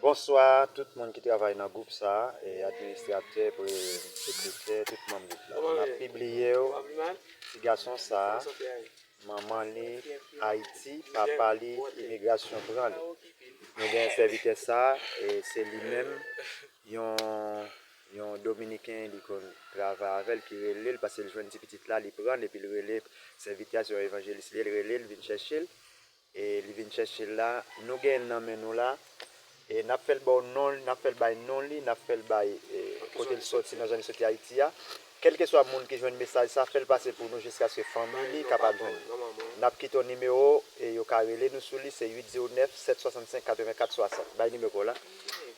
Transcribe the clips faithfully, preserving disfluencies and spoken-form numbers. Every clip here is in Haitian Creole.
Bonswa tout moun ki travay nan gwoup sa, e, administratè, pre-, sekretè, tout manm gwoup la. N ap pibliye w ti gason sa, manman li Ayiti, papa li imigrasyon pran li. Nou gen sèvitè sa, e se li menm, yon, yon Dominiken, li konn travay avè l, ki rele l, paske l jwenn ti pitit la, li pran l, epi l rele sèvitè a, se yon evanjelis li ye, l rele l, vin chèche l. E li vin chèche l la. Nou gen l nan men nou la. E n ap fè l ba w non, n ap fè l bay non li, n ap fè l bay, e, kote l soti, nan zòn li soti Ayiti a. Kèlkeswa moun ki jwenn mesaj sa, fè l pase pou nou jiskaske fanmi li kapab jwenn li. N ap kite yon nimewo, e yo ka rele nou sou li, se uit zewo nèf, sèt swasannsenk, katrevenkat swasant. Bay nimewo la.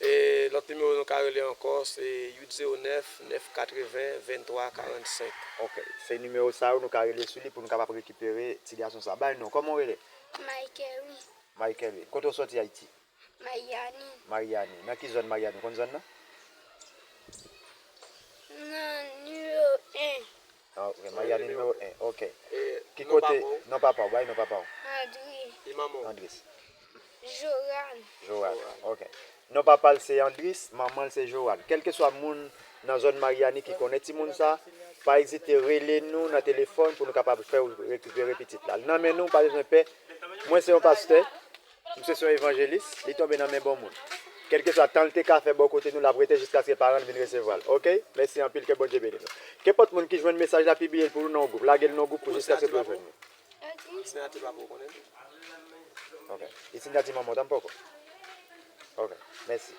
E lòt nimewo nou ka rele ankò, se uit zewo nèf, nèf katreven, venntwa karannsenk. Ok. Se nimewo sa yo nou ka rele sou li pou nou kapab rekipere ti gason sa. Bay non, kòman w rele? Michael, wi. Michael, wi. Kote w soti Ayiti? Maryani. Maryani. Nan ki zòn Maryani? Ou konn zòn nan? Nan nimewo en. Ah, ok. Maryani nimewo en. Ok. Ki kote? Non papa w. Bay non papa w. Andris. Andris. Joran. Joran. Ok. Non papa l se Andris, manman l se Joran. Kèlkeswa moun nan zòn Maryani ki konnen timoun sa, pa ezite rele nou nan telefòn pou nou kapab fè w rekipere pitit la. Nan men nou, pa bezwen pè. Mwen se yon pastè. Misye se yon evanjelis, li tonbe nan men bon moun. Kèlkeswa tan l te ka fè bò kote nou, l ap rete jiskaske paran l vin resevwa l. Ok? Mèsi anpil, ke Bondye beni nou. Kenpòt moun ki jwenn mesaj la, pibliye l pou nou nan yon gwoup. Lage l nan yon gwoup pou jiskaske pou yo jwenn nou. Sinyati papa w konnen tou. Ok. E sinyati manman w tanpoko? Ok. Mèsi.